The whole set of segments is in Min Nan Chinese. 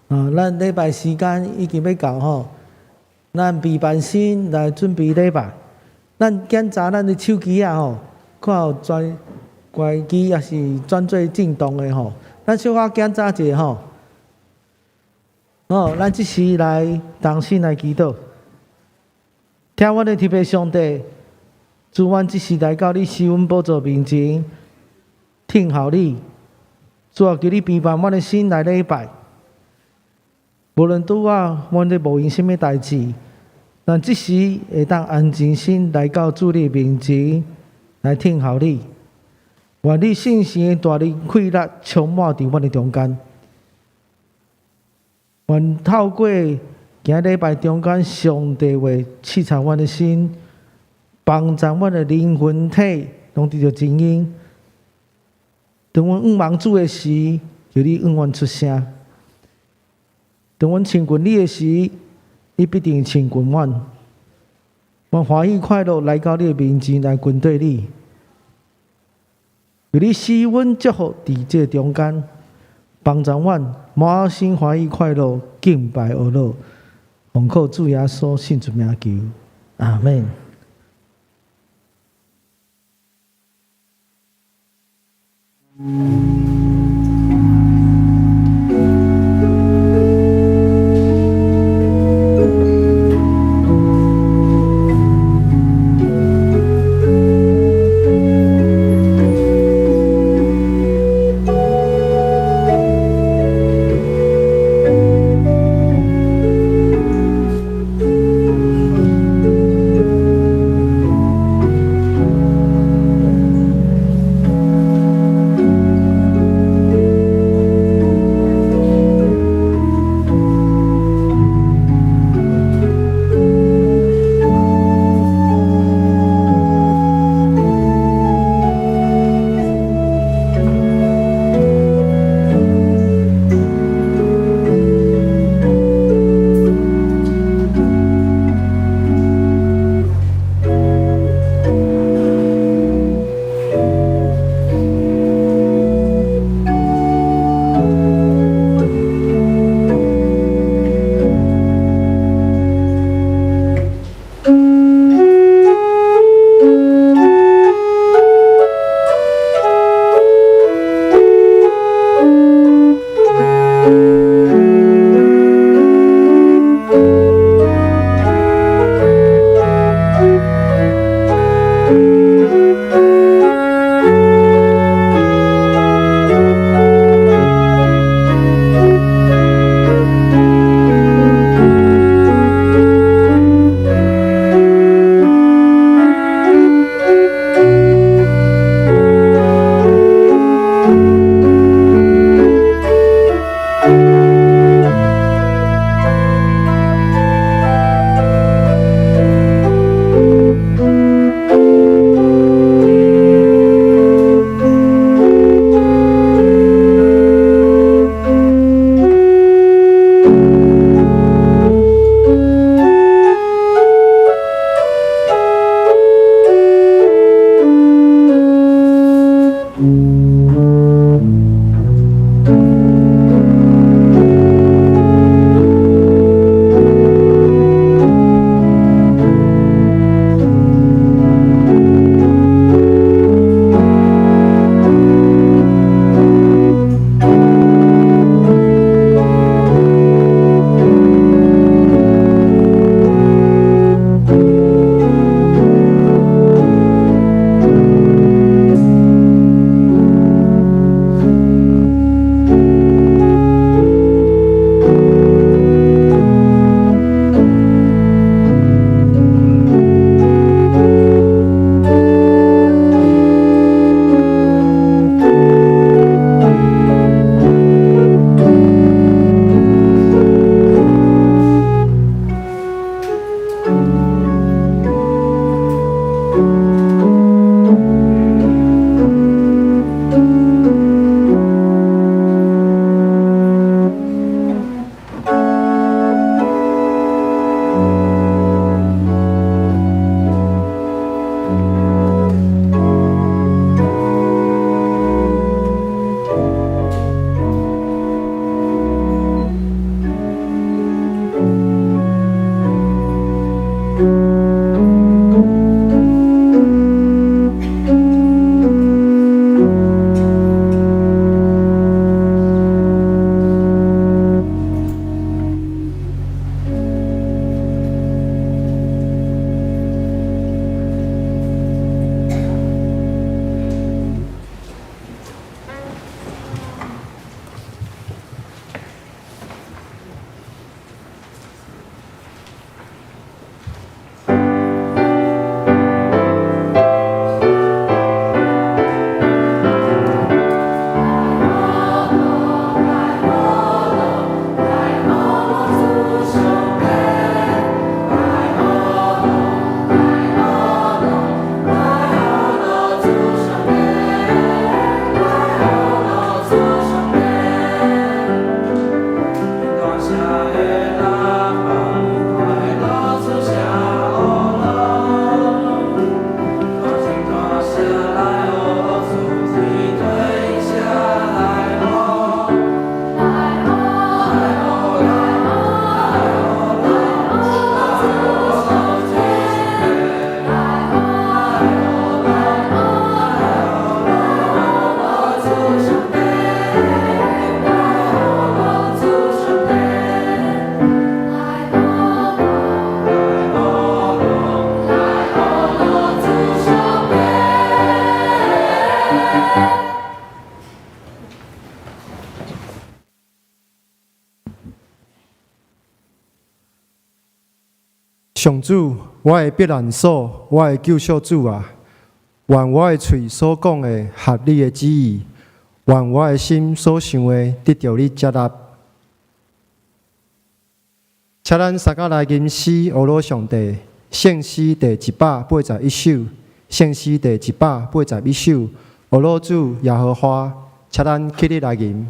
啊，咱禮拜時間已經欲到吼，咱備辦心來準備禮拜。咱檢查咱的手機仔吼，看有轉關機抑是轉做震動的吼。咱小可檢查一下吼。哦，咱這時來同心來祈禱。疼阮的天父上帝，主，阮這時來到你施恩寶座面前，聽候你。主啊，求你備辦阮的心來禮拜。無論拄仔，阮咧無閒啥物代誌，咱這時會當安靜心來到主你面前來聽候你。願你聖神的大能氣力充滿佇阮的中間。願透過今禮拜中間，上帝話刺察阮的心，幫助阮的靈魂體攏得著精英。當阮仰望主的時，求你應阮出聲；當阮親近你的時，你必定親近阮。阮歡喜快樂來到你的面前來跟綴你，求你賜阮祝福佇這中間，幫助阮滿心歡喜快樂敬拜阿樂，奉靠主耶穌聖主名求，阿門。上主，我的避難所，我的救贖主啊！願我的喙所講的合你的旨意，願我的心所想的得著你接納。請咱三個來吟詩，呵咾上帝，聖詩第181首，聖詩第181首，呵咾主耶和華，請咱起立來吟。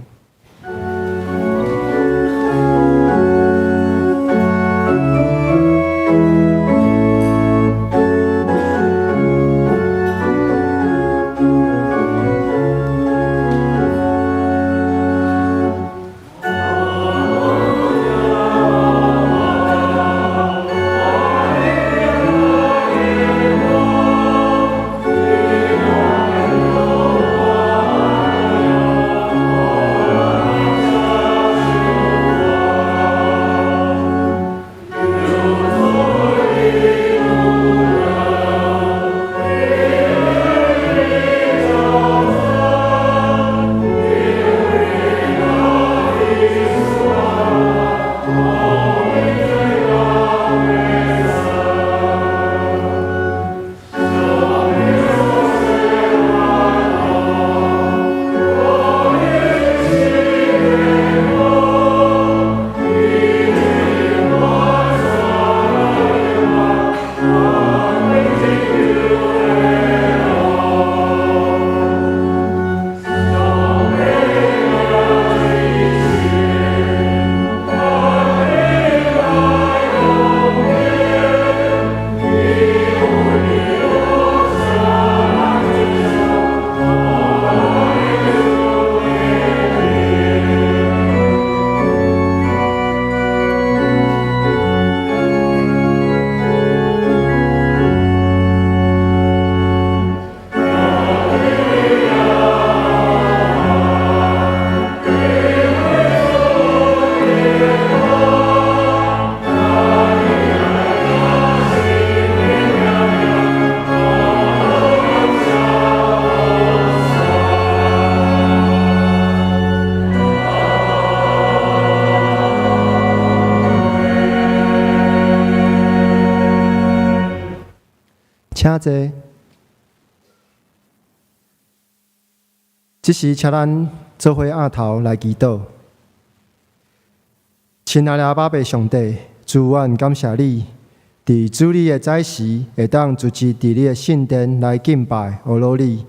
請坐。這時，請咱做伙徛頭來祈禱。親愛的阿爸父上帝，主，阮感謝你，佇主日的早時，會當聚集佇你的聖殿來敬拜、呵咾你。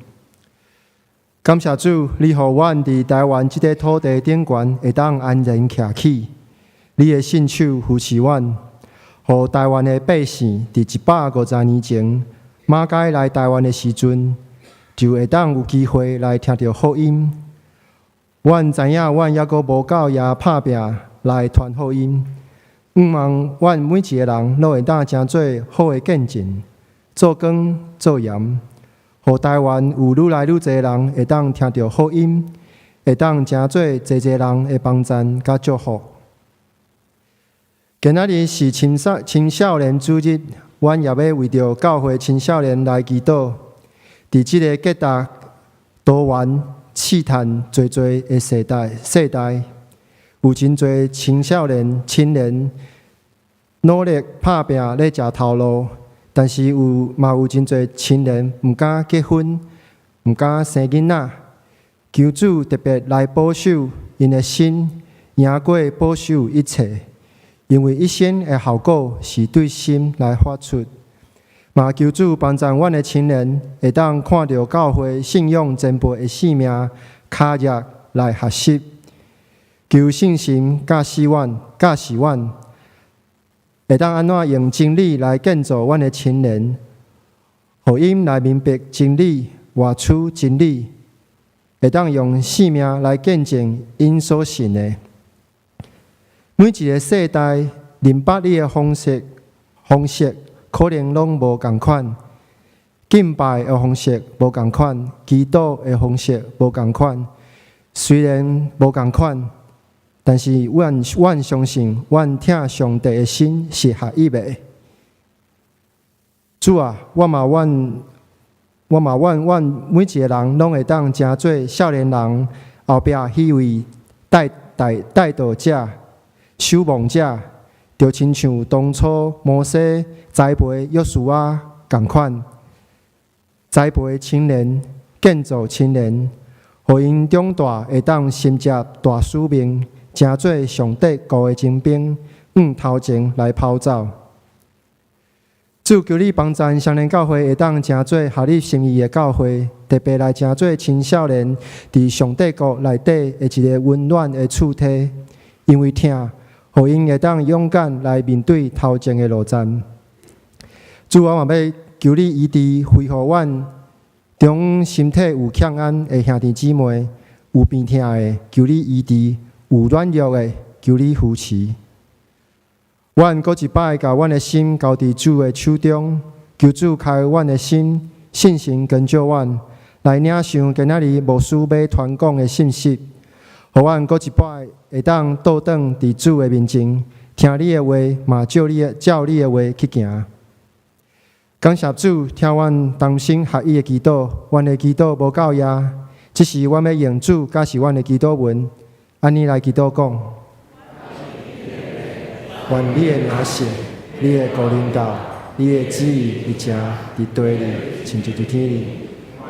感謝主，你予阮佇台灣這塊土地頂懸會當安然徛起。你的聖手扶持阮，予台灣的百姓佇150年前馬偕來台灣的時陣，就會當有機會來聽著福音。阮知影，阮猶閣無夠也拍拚來傳福音。向望阮每一个人攏會當成做好的見證，做光做鹽，予台灣有愈來愈濟人會當聽著福音，會當成做濟濟人的幫贊佮祝福。今仔日是青少年主日，阮也欲為著教會青少年來祈禱。佇這个結達多元試探濟濟的世代，有真濟青少年、青年努力拍拚咧食頭路，但是有嘛有真濟青年毋敢結婚，毋敢生囡仔。求主特別來保守𪜶的心，贏過保守一切。因為一生的效果是對心來發出。嘛求主幫助阮的青年，會當看著教會信仰前輩的性命，跤跡來學習。求聖神教示阮，教示阮，會當按怎用真理來建造阮的青年，予𪜶來明白真理，活出真理，會當用性命來見證𪜶所信的。每一个世代認捌你的方式可能攏無仝款，敬拜的方式無仝款，祈禱的方式無仝款。雖然無仝款，但是阮相信，阮疼上帝的心是合一的。主啊，我嘛願阮每一个人攏會當成做少年人後壁彼位帶導者、守望者，就親像當初摩西栽培約書亞仝款，栽培青年，建造青年，予𪜶長大會當承接大使命，成做上帝國的精兵，向頭前來跑走。主，求你幫贊雙連教會會當成做合你心意的教會，特別來成做青少年佇上帝國內底的一个溫暖的厝體，因為疼，予𪜶會當勇敢來面對頭前的路程。主，我嘛欲求你醫治恢復阮中身體有欠安的兄弟姊妹，有病疼的，求你醫治；有軟弱的，求你扶持。阮閣一擺共阮的心交佇主的手中，求主開阮的心，聖神光照阮，來領受今仔日牧師欲傳講的信息，予阮閣一擺會當倒轉佇主的面前，聽你的話，嘛照你的話去行。感謝主，聽阮同心合意的祈禱，阮的祈禱無夠額，只是阮欲用主，佮是阮的祈禱文，按呢來祈禱講。願你的名聖，你的國臨到，你的旨意佇正佇地裡，親像佇天裡。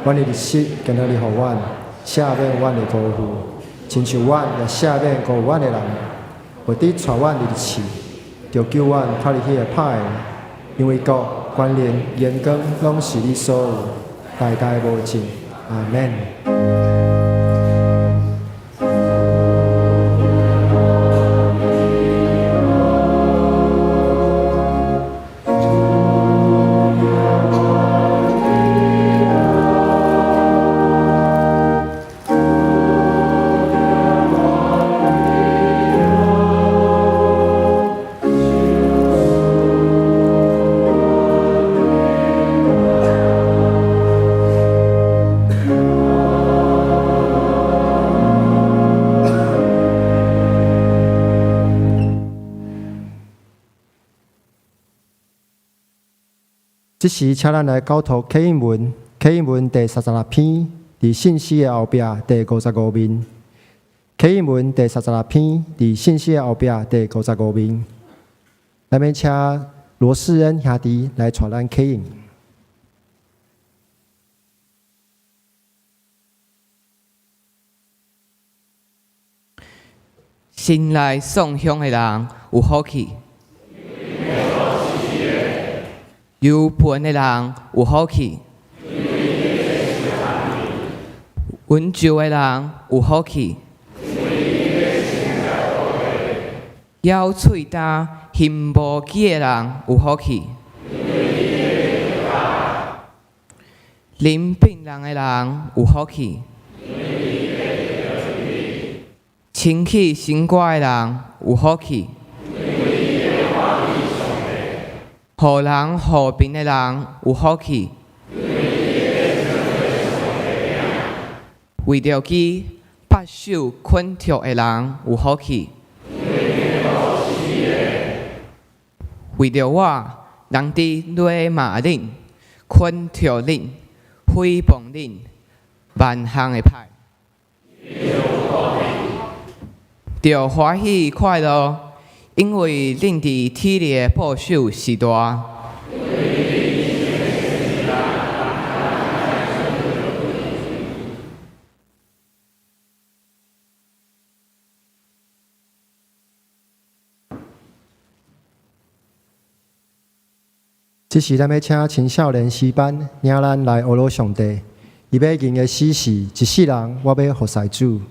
阮的日食今仔日予阮，赦免阮的辜負，親像阮也赦免辜負阮的人。袂得帶阮入試，著救阮脫離彼个歹的。因為國、權能、榮光，攏是你所有，代代無盡。阿們。這時，請咱來交託啟應文，啟應文第36篇，佇信息的後壁第55面。啟應文第三十六篇，佇信息的後壁第55面。咱欲請羅世恩兄弟來帶咱啟應。先來送香的人有福氣，憂貧的人有福氣，溫柔的人有福氣，枵喙焦、心無飢的人有福氣，憐憫人的人有福氣，清氣心肝的人有福氣，予人和平的人有福氣，為著基縛受捆束的人有福氣，為著我，人佇謾罵恁、捆束恁、誹謗恁，萬項的歹。著歡喜快樂，因為恁佇天裡的報酬是大。這時，咱欲請青少年詩班領咱來呵咾上帝。伊欲吟的詩是：一世人，我欲服侍主。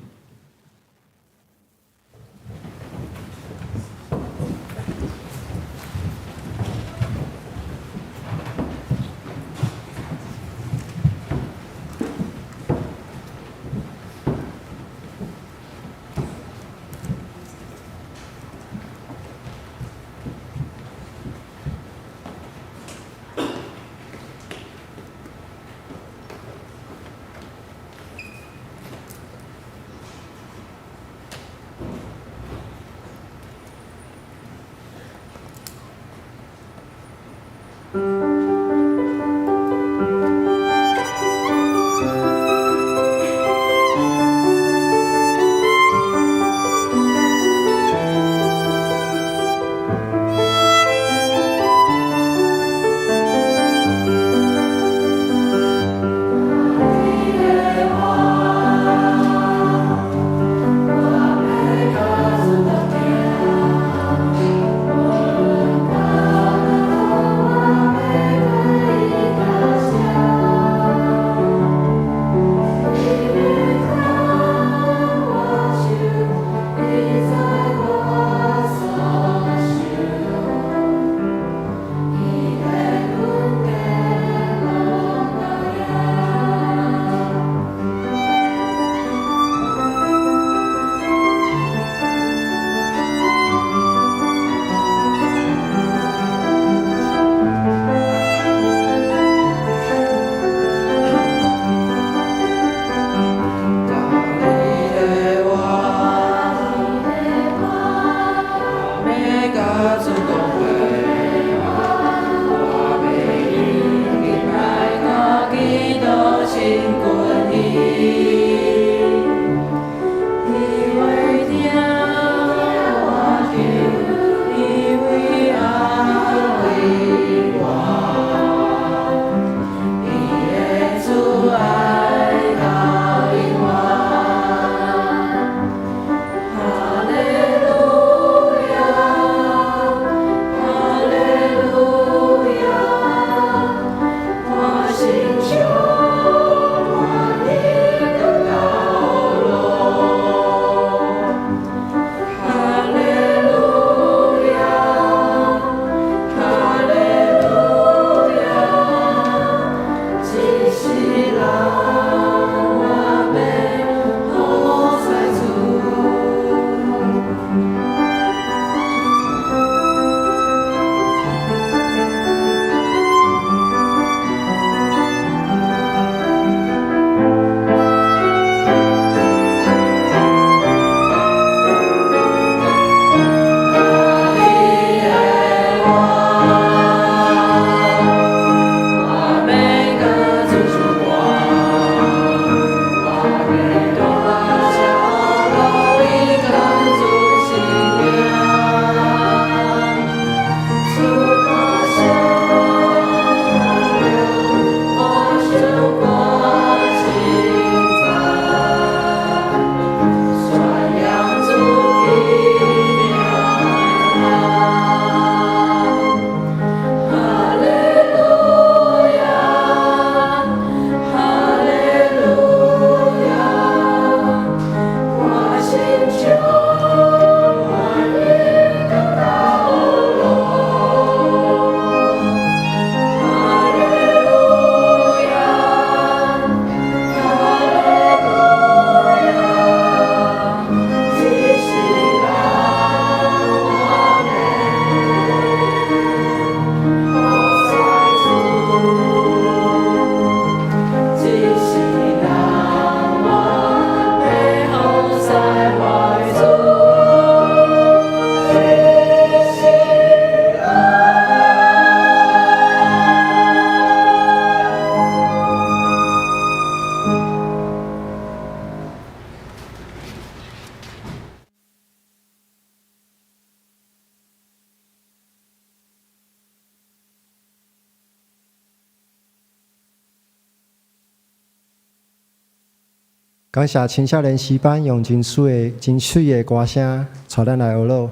感謝青少年詩班用真媠的、真媠的歌聲，帶咱來學樂。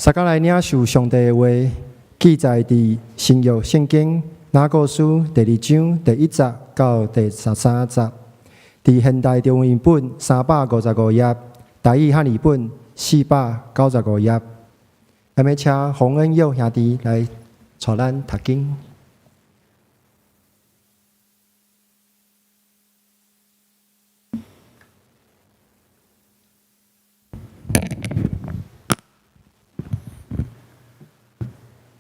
大家來領受上帝的話，記載佇新約聖經馬可書第二章第一節到第十三節，佇現代中文本355頁，台語漢語本495頁。下面請洪恩佑兄弟來帶咱讀經。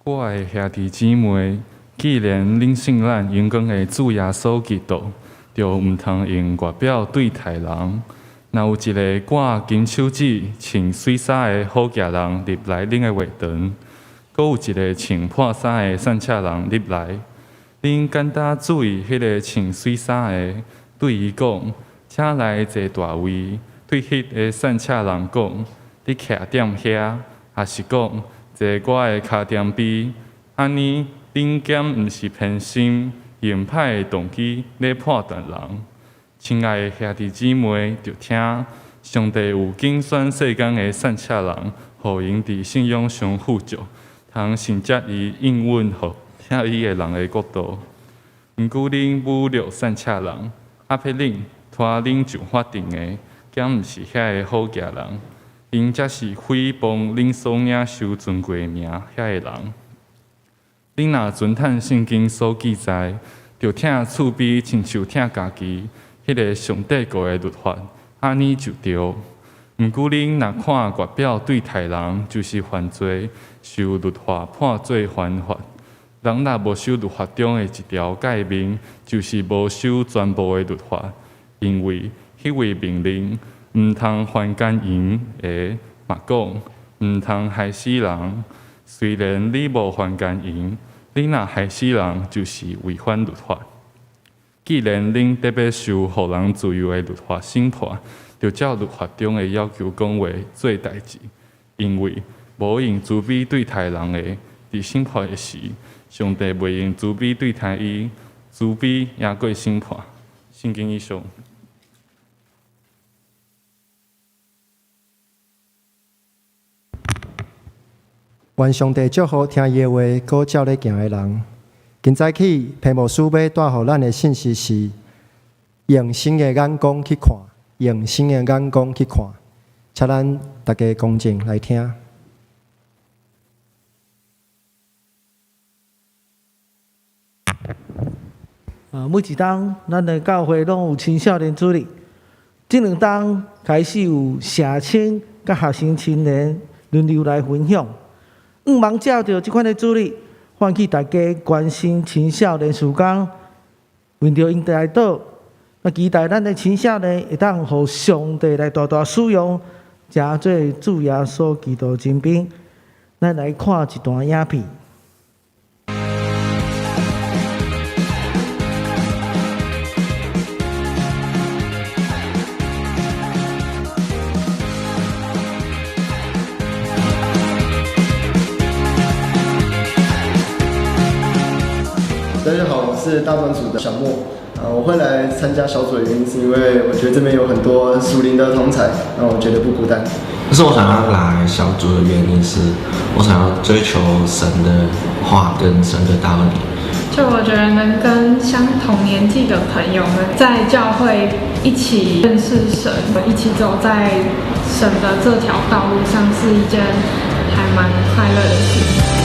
我的兄弟姊妹，既然恁信咱榮光的主耶穌基督，就毋通用外表對待人。若有一个掛金手指、穿媠衫的好額人入來恁的會堂，閣有一个穿破衫的散赤人入來，恁簡單注意彼个穿媠衫的，對伊講：請來坐大位；對彼个散赤人講：你徛踮遐，抑是講，坐我的跤踮邊，按呢，恁敢毋是偏心，用歹的動機咧判斷人？親愛的兄弟姊妹，著聽，上帝有揀選世間的散赤人，予𪜶佇信仰上富足，通承接伊應允予疼伊的人的國度。毋過恁侮辱散赤人，壓迫恁拖恁上法庭的，敢毋是遐个好額人？𪜶才是誹謗恁所領受尊貴名遐个人。恁若遵趁聖經所記載，著疼厝邊親像疼家己，彼个上帝國的律法，按呢就對。毋過恁若看外表對待人，就是犯罪，受律法判做犯法。人若無守律法中的一條誡命，就是無守全部的律法，因為彼位命令，毋通犯姦淫的，嘛講毋通害死人。雖然你無犯姦淫，你若害死人，就是違反律法。既然恁得欲受予人自由的律法審判，就照律法中的要求講話做代誌。因為無用慈悲對待人的，佇審判的時，上帝袂用慈悲對待伊，慈悲贏過審判。聖經以上。願上帝祝福聽伊的話，閣照咧行的人。今早起，裴牧師欲帶予咱的信息是：用新的眼光去看，用新的眼光去看。請咱大家恭靜來聽。啊，每一冬，咱的教會攏有青少年主日。這兩冬開始有社青佮學生青年輪流來分享。向望藉著這款的主日，喚起大家關心青少年事工，為著𪜶代禱，啊，期待咱的青少年會當予上帝來大大使用，成做主耶穌基督精兵。咱來看一段影片。大家好，我是大專組的小莫。我會來參加小組的原因，是因為我覺得這邊有很多屬靈的同儕，讓我覺得不孤單。可是我想要來小組的原因是，我想要追求神的話跟神的道理。就我覺得能跟相同年紀的朋友們在教會一起認識神，一起走在神的這條道路上，是一件還蠻快樂的事情。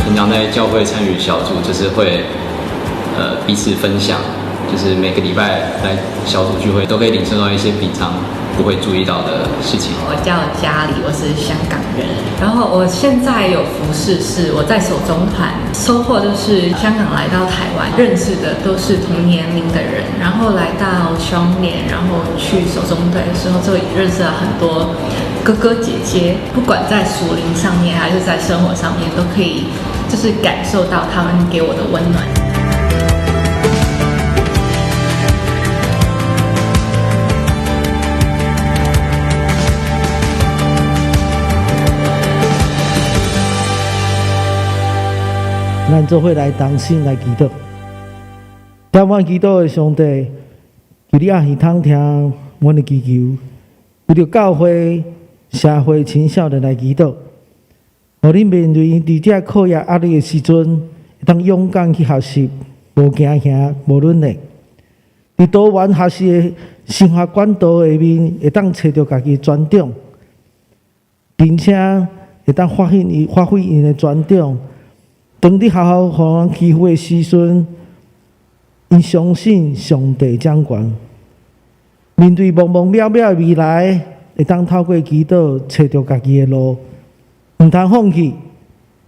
平常在教會參與小組，就是會，彼此分享，就是每個禮拜來小組聚會，都可以領受到一些平常不會注意到的事情。我叫嘉里，我是香港人。然後我現在有服侍，是我在手中團，收穫就是香港來到台灣認識的都是同年齡的人，然後來到雙連，然後去手中隊的時候就認識了很多哥哥姐姐，不管在屬靈上面還是在生活上面，都可以就是感受到他們給我的溫暖。咱做伙來同心來祈禱，聽阮祈禱的上帝，求你暗時通聽阮的祈求，為著教會、社會青少年來祈禱，予恁面對佇這課業壓力的時陣，會當勇敢去學習，無驚嚇，無軟弱。佇多元學習的生活管道下面，會當揣著家己專長，並且會當發現伊發揮𪜶的專長。當佇學校予人欺負的時陣，𪜶相信上帝掌權。面對茫茫渺渺的未來，會當透過祈禱揣著家己的路，毋通放棄，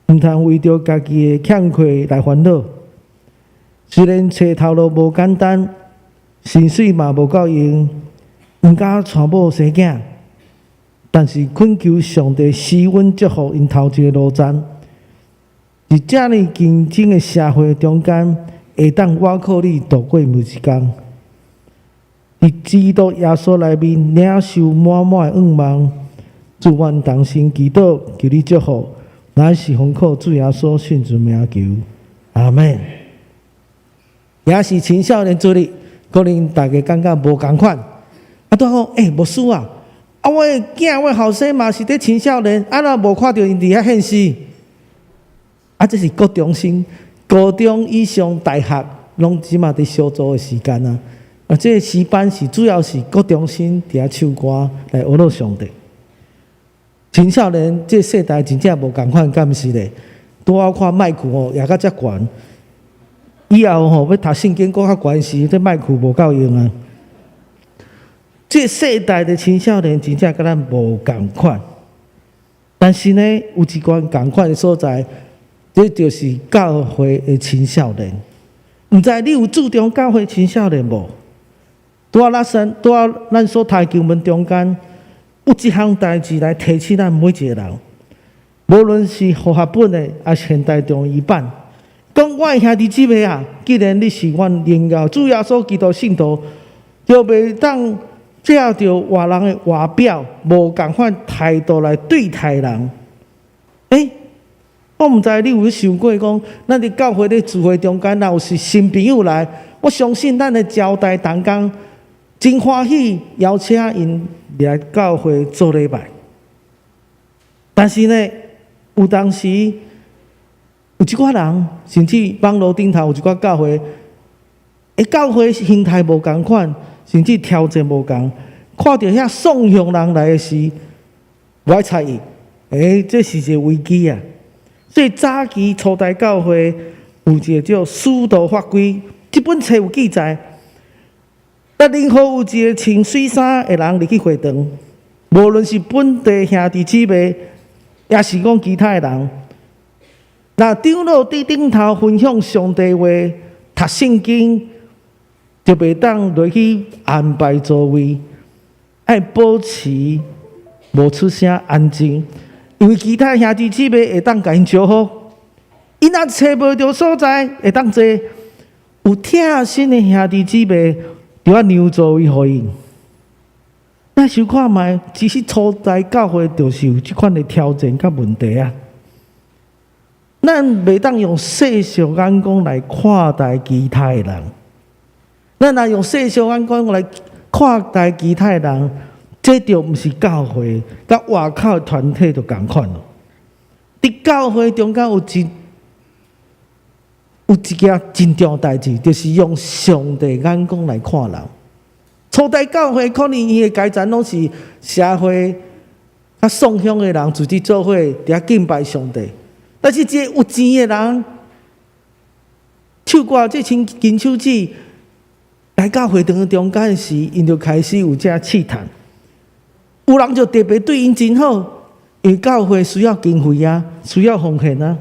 毋通為著家己的欠缺來煩惱。雖然揣頭路無簡單，薪水嘛無夠用，毋敢娶某生囝，但是懇求上帝施恩祝福𪜶頭一个路站。佇遮爾競爭的社會中間，會當倚靠你度過每一工。佇基督耶穌內面領受滿滿的願望，祝願同心祈禱，求你祝福，乃是奉靠主耶穌聖主名求，阿們。也是青少年主日，可能大家感覺無仝款。啊，拄好，欸，牧師啊，啊，我的囝，我的後生嘛是佇青少年，啊，若無看著𪜶佇遐獻詩。啊，這是國中生、高中以上、大學，攏這馬佇小組的時間啊。啊，這個詩班是主要是國中生佇遐唱歌來學樂上帝。青少年這世代真正無仝款，敢毋是咧？拄好看麥克吼，也較遮懸。以後吼欲讀聖經閣較懸時，這麥克無夠用啊。這世代的青少年真正佮咱無仝款，但是呢，有一關仝款的所在。這就是教會的青少年，毋知你有注重教會青少年無？拄仔咱生，拄仔咱所讀經文中間，有一項代誌來提醒咱每一個人，無論是和合本的，抑是現代中譯版，講我的兄弟姊妹啊，既然你是阮榮耀主耶穌基督信徒，就袂當藉著外人的外表，無仝款態度來對待人。欸，我毋知你有想過講，咱佇教會咧聚會中間，若有是新朋友來，我相信咱的招待同工真歡喜邀請𪜶來教會做禮拜。但是呢，有當時有一寡人，甚至網路頂頭有一寡教會，欸，教會形態無仝款，甚至條件無仝，看著遐宋鄉人來的時，無愛睬伊，欸，這是一個危機啊！所以早期初代教會有一個叫使徒法規，這本冊有記載。但任何有一個穿水衫的人入去會堂，無論是本地兄弟姊妹，抑是講其他的人，若長老佇頂頭分享上帝話、讀聖經，就袂當落去安排座位，愛保持無出聲、安靜。因為其他兄弟姊妹會當共𪜶招呼，𪜶若揣無著所在會當坐，有疼心的兄弟姊妹就愛讓座位予𪜶。咱想看覓，其實初代教會就是有這款的挑戰佮問題啊。咱袂當用世俗眼光來看待其他的人，咱若用世俗眼光來看待其他的人，這就毋是教會，佮外口的團體就仝款咯。佇教會中間有一件真重要代誌，就是用上帝眼光來看人。初代教會可能伊的階層攏是社會較喪鄉的人，組織做伙佇遐敬拜上帝。但是一個有錢的人，手掛這親金手指來到會堂中間時，𪜶就開始有這試探。有人就特別對𪜶真好，因為教會需要經費啊，需要奉獻啊。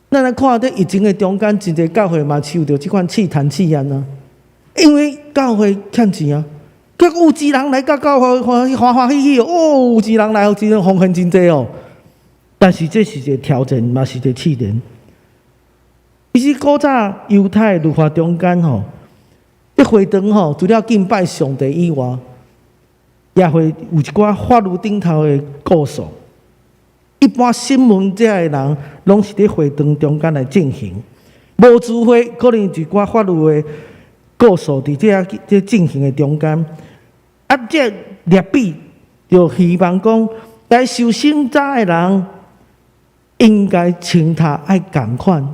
咱來看佇疫情的中間，真濟教會嘛受著這款試探試驗啊。因為教會欠錢啊，結果有錢人來到教會歡歡歡喜喜哦，有錢人來，有錢人奉獻真濟哦。但是這是一個挑戰，嘛是一個試煉。其實古早猶太律法中間吼，佇會堂吼，除了敬拜上帝以外，也會有一寡法律頂頭的故事。一般審問這的人，攏是佇會堂中間來進行。無聚會，可能一寡法律的故事佇這進行的中間。啊，這拉比就希望講，來受審查的人應該穿脫愛仝款。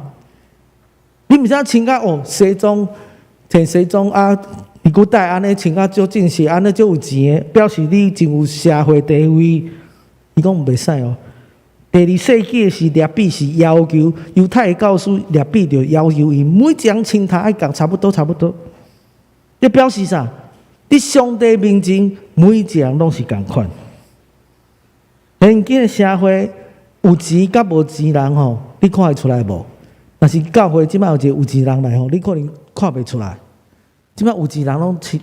你毋知穿甲哦西裝，穿西裝啊，尼古帶按呢穿甲足正式，按呢足有錢的，表示你真有社會地位。伊講袂使哦。第二世紀的時，拉比是要求猶太教師拉比就要求𪜶每一人穿脫愛仝差不多，差不多。這表示啥？佇上帝面前，每一個人攏是仝款。現今的社會有錢佮無錢人吼，你看會出來無？若是教會這擺有一個有錢人來吼，你可能看袂出來。這擺有錢人攏穿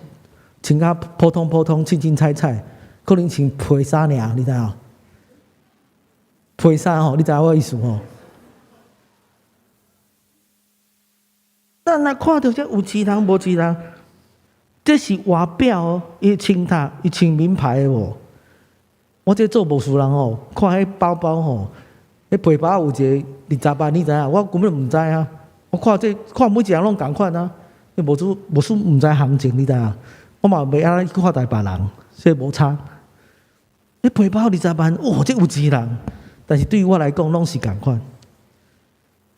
穿甲普通普通、凊凊彩彩，可能穿皮衫爾，你知無？皮衫吼，你知影我意思吼？咱若看著這有錢人、無錢人，這是外表哦，伊穿脫，伊穿名牌的無？我這做牧師人吼，看彼包包吼，彼皮包有一個20萬，你知影？我根本毋知啊！我看這看每一個人攏仝款啊，牧師牧師毋知行情，你知影？我嘛袂按呢去看待別人，所以無差。彼皮包20萬，哇！這有錢人，但是對於我來講，攏是仝款。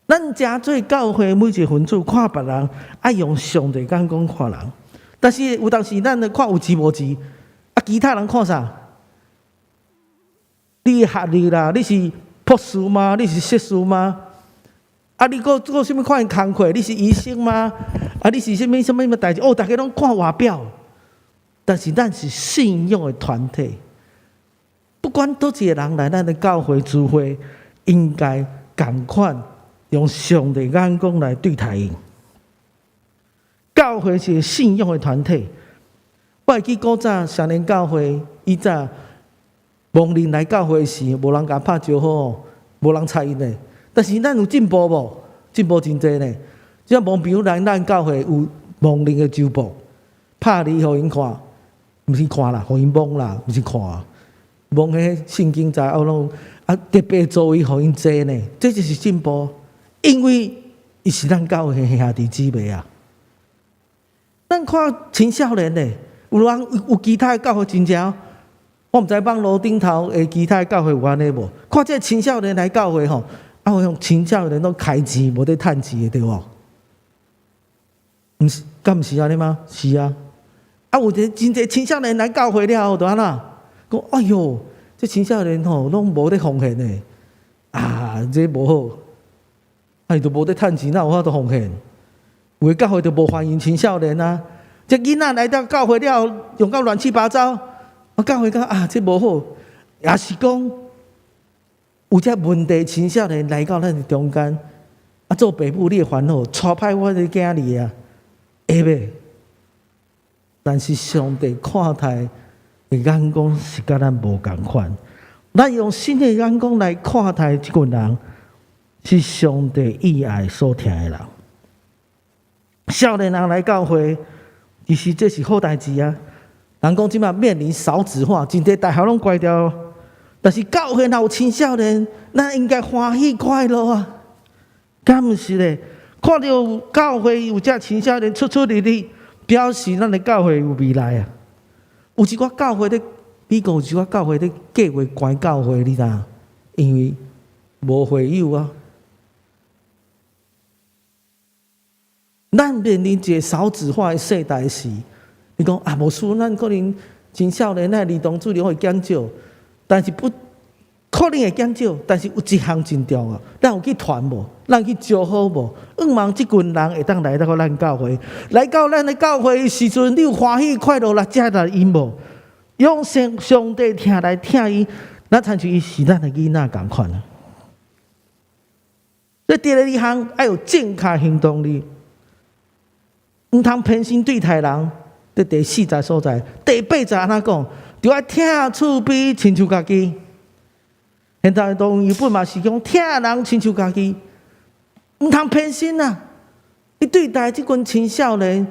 咱誠做教會每一個分子看別人，愛用上帝眼光看人。但是有當時咱看有錢無錢，啊，其他人看啥？你學歷啦，你是博士嗎？你是碩士嗎？啊，你閣做啥物款的工課？你是醫生嗎？啊，你是啥物啥物代誌？哦，大家攏看外表，但是咱是信仰的團體，不管佗一個人來咱的教會聚會，應該仝款用上帝眼光來對待𪜶。教會是信仰的團體，我會記古早少年教會以早亡靈來教會時，無人共拍招呼，無人睬𪜶的。但是咱有進步無？進步真濟呢。這亡朋友來咱教會有亡靈的周報，拍字予𪜶看，毋是看啦，予𪜶摸啦，毋是看。摸彼聖經在後攏啊，特別座位予𪜶坐呢，這就是進步。因為伊是咱教會的兄弟姊妹啊。咱看青少年的，有人有其他的教會真正，我毋知網路頂頭的其他的教會有按呢無？看這青少年來教會吼，啊，有用青少年攏開錢無咧趁錢的對無？毋是，敢毋是按呢嗎？是啊。啊，有一個真濟青少年來教會了後，就按怎？講哎喲，這青少年吼攏無咧奉獻的，啊，這無好，啊，伊就無咧趁錢，哪有法度奉獻？有的教會就無歡迎青少年啊！這囡仔來到教會了後，用到亂七八糟，啊，教會講啊，這無好，也是講有這問題青少年來到咱的中間，啊，做爸母你會煩惱，帶歹我的囝兒啊，會袂？但是上帝看待的眼光是佮咱無仝款，咱用新的眼光來看待這群人，是上帝意愛所疼的人。少年人來教會，其實這是好代誌啊！人講這馬面臨少子化，真濟大學攏關掉，但是教會若有青少年，咱應該歡喜快樂啊！敢毋是咧？看著教會有這青少年出出入入，表示咱的教會有未來啊！有一寡教會咧，美國有一寡教會咧計劃關教會，你知影？因為無會友啊。咱面臨一個少子化的世代時，你講啊，無輸，咱可能青少年的兒童主日會減少，但是不可能會減少，但是有一項真重要，咱有去傳無？咱去招呼無？向望這群人會當來到咱教會，來到咱的教會的時陣，你有歡喜快樂來接待𪜶無？用上上帝疼來疼伊，咱親像伊是咱的囡仔仝款啊。所以第二項愛有正確行動力，毋通偏心對待人。佇第四節所在，第八節按怎講？著愛疼厝邊親像家己。現在當原本嘛是講疼人親像家己，毋通偏心啊！你對待這群青少年，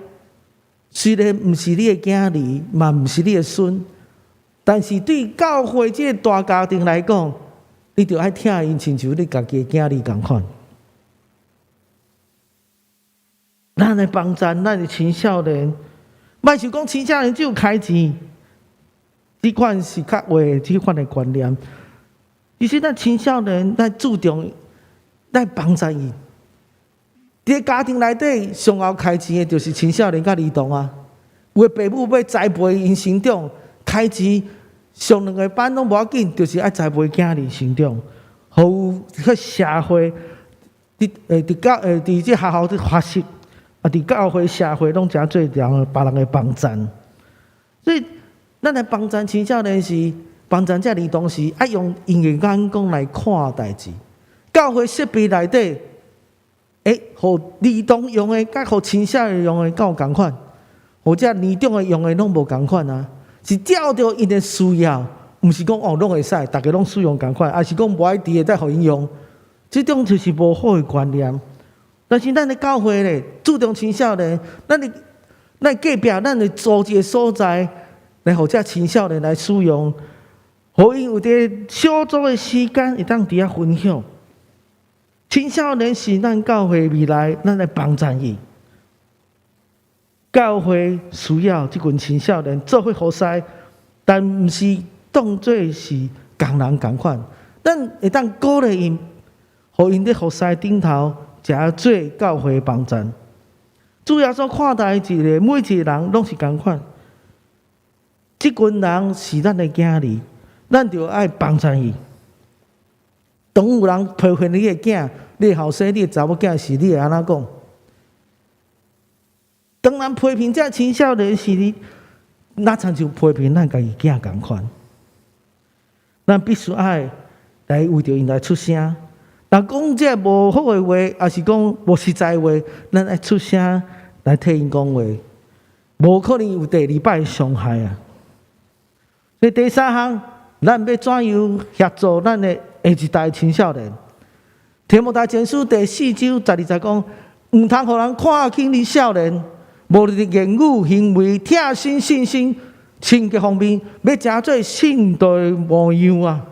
雖然毋是你的囝兒，嘛毋是你的孫，但是對教會這个大家庭來講，你著愛疼𪜶親像你家己的囝兒仝款。咱來幫贊咱的青少年，莫想講青少年只有開錢，這款是較壞這款的觀念。其實咱青少年，咱注重咱幫助伊。佇家庭內底，上𠢕開錢的，就是青少年佮兒童啊。有的爸母欲栽培𪜶成長，開錢上兩个班攏無要緊，就是愛栽培囝兒成長，予有去社會，佇欸佇教欸佇這學校佇學習，啊佇教會社會攏誠做人別人的幫贊。所以，咱來幫贊青少年時，幫贊這兒童時，愛用𪜶的眼光來看代誌。教會設備內底，欸，予兒童用的，佮予青少年用的，敢有仝款？予這年長的用的攏無仝款啊！是照著𪜶的需要，毋是講哦攏會使，逐家攏使用仝款，抑是講無愛佇的再予𪜶用，這種就是無好的觀念。但是咱的教會咧，注重青少年，咱隔壁咱的組織的所在，來予這青少年來使用，予𪜶有佇小組的時間會當佇遐分享。青少年是咱教會未來，咱來幫贊伊。教會需要這群青少年做伙服侍，但毋是當做是仝人仝款。咱會當鼓勵𪜶，予𪜶佇服侍頂頭，誠做教會幫贊。主耶穌看待一个每一个人攏是仝款。這群人是咱的囝兒，咱就愛幫贊伊。當有人批評你的囝，你的後生，你的查某囝時，你會按怎講？當人批評這青少年時，你若親像批評咱家己囝仝款。咱必須愛來為著𪜶來出聲。若講這無好的話，抑是講無實在的話，咱愛出聲來替𪜶講話，無可能有第二擺傷害啊！所以第三項，咱欲怎樣協助咱的下一代青少年？提摩太前書第四章十二節講，毋通予人看輕恁少年，無論佇言語、行為、疼心、信心、品格方面，欲成做信徒的模樣啊！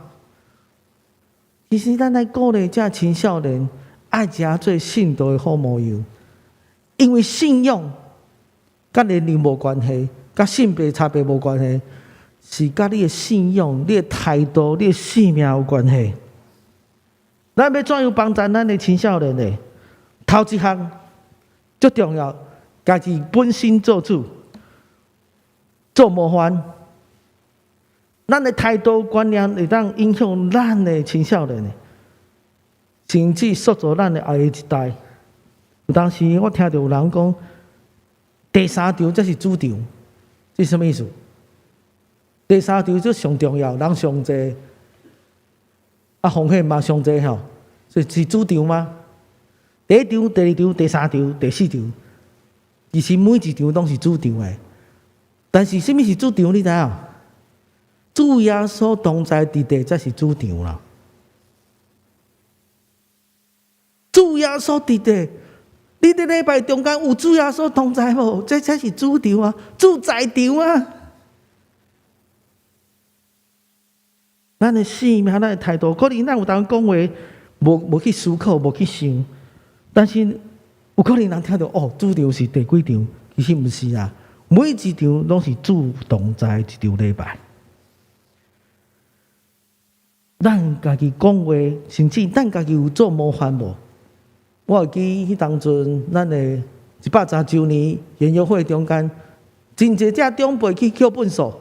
其實咱來鼓勵這青少年，愛成做信徒的好模樣，因為信仰佮年齡無關係，佮性別差別無關係，是佮你的信仰、你的態度、你的生命有關係。咱欲怎樣幫助咱的青少年呢？頭一項最重要，家己本身做主，做模範。咱的態度觀念會當影響咱的青少年的，甚至塑造咱的後一代。有當時我聽著有人講，第三場才是主場，這是啥物意思？第三場這上重要，人上濟，啊風險嘛上濟吼，所以是主場嗎？第一場、第二場、第三場、第四場，其實每一場攏是主場的。但是啥物是主場？你知影？主耶穌同在佇地才是主場啦。主耶穌佇地，你佇禮拜中間有主耶穌同在無？這才是主場啊，主在場啊。咱的生命，咱的態度，可能咱有當講話，無去思考，無去想，但是有可能人聽著哦，主場是第幾場？其實毋是啊，每一場攏是主同在一場禮拜。咱家己講話，甚至咱家己有做模範無？我會記彼當陣，咱的110週年園遊會中間，真濟隻長輩去抾糞掃、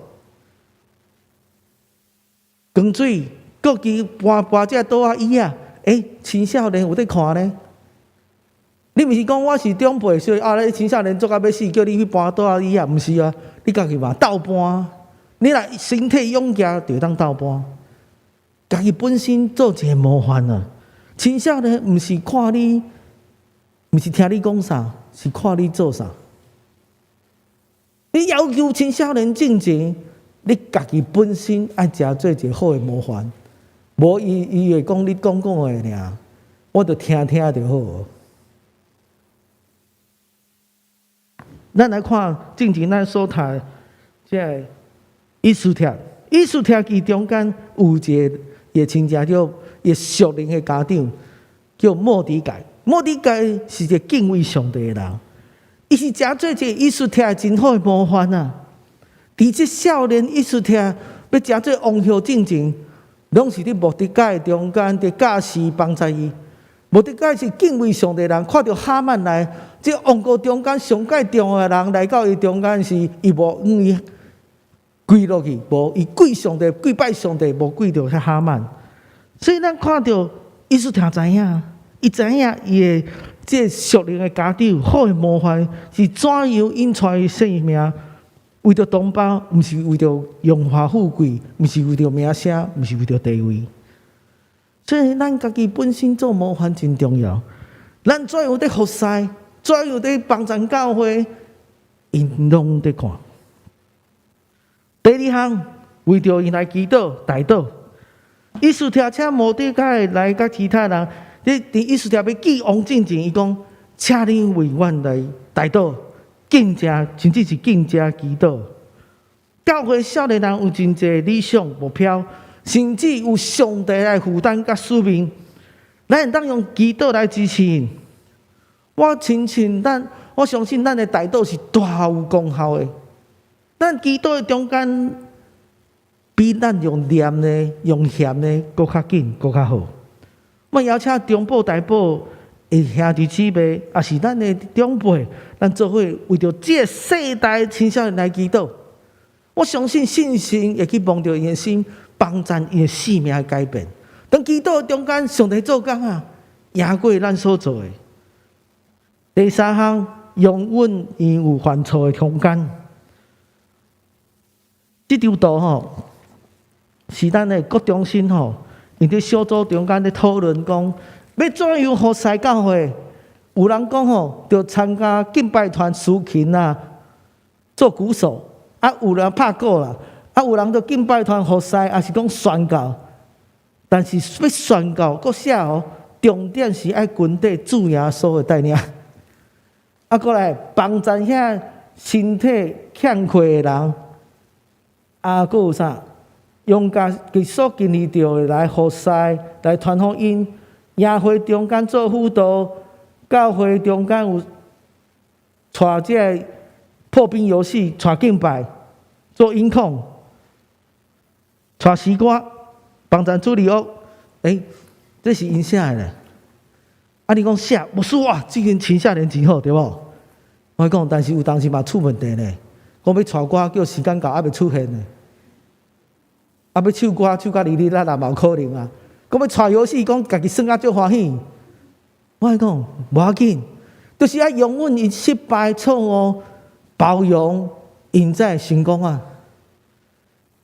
扛水、閣去搬搬這桌仔椅仔。欸，青少年有佇看呢？你毋是講我是長輩，所以啊，你青少年做甲欲死，叫你去搬桌仔椅仔，毋是啊？你家己嘛鬥搬，你若身體勇健，就會當鬥搬。家己本身做一个模範啊！青少年毋是看你，毋是聽你講啥，是看你做啥。你要求青少年進前，你家己本身愛誠做一个好的模範。無伊伊會講你講講的爾，我就聽聽就好。咱來看進前咱所讀這个以斯帖，以斯帖其中間有一个伊的親戚叫伊屬靈的家長，叫末底改。末底改是一个敬畏上帝的人，伊是誠做一个以斯帖真好的模範啊！佇這少年以斯帖欲成做王后進前，攏是佇末底改中間佇教示幫助伊。末底改是敬畏上帝的人，看著哈曼來，這王國中間上蓋重要的人來到伊中間時，伊無向伊跪落去，無伊跪上帝，跪拜上帝，無跪著遐哈曼。所以咱看著以斯帖知影，伊知影伊的這屬靈的家長好的模範是怎樣引帶伊性命，為著同胞，毋是為著榮華富貴，毋是為著名聲，毋是為著地位。所以咱家己本身做模範真重要。咱怎樣佇服侍，怎樣佇幫贊教會，𪜶攏佇看。第二項，為著𪜶來祈禱、代禱。以斯帖請末底改來佮其他人，你佇以斯帖欲見王進前，伊講，請你為阮來代禱、禁食，甚至是禁食祈禱。教會少年人有真濟理想目標，甚至有上帝來負擔佮使命，咱會當用祈禱來支持𪜶。我親信咱，我相信咱的代禱是大有功效的。咱祈禱的中間，比咱用念的、用嫌的，閣較緊、閣較好。我邀請中保、大保的兄弟姊妹，抑是咱的長輩，咱做伙為著這个世代青少年來祈禱。我相信信心會去摸著𪜶的心，幫助𪜶的生命的改變。當祈禱中間，上帝做工啊，贏過咱所做的。第三項，容允𪜶有犯錯的空間。這張圖吼，是咱的國中心吼，𪜶佇小組中間咧討論講，欲怎樣服侍教會？有人講吼，著參加敬拜團司琴啊，做鼓手啊，有人拍鼓啦，啊，有人佇敬拜團服侍，抑是講宣教。但是欲宣教，閣寫吼，重點是愛跟綴主耶穌的帶領。啊，閣來幫贊遐身體欠缺的人。啊，閣有啥？用家己所經歷著的來服侍，來傳福音。營會中間做輔導，教會中間有帶這个破冰遊戲，帶敬拜，做音控，帶詩歌，幫贊主日學。欸，這是𪜶寫的咧。啊，你講寫，牧師哇，這群青少年真好，對無？我講，但是有當時嘛出問題呢。講欲帶歌，叫時間到，猶未出現呢。啊，欲唱歌，唱甲哩哩啦啦嘛有可能啊。講欲帶遊戲，講家己耍甲足歡喜。我講無要緊，就是愛容忍𪜶失敗錯誤，包容𪜶才會成功啊。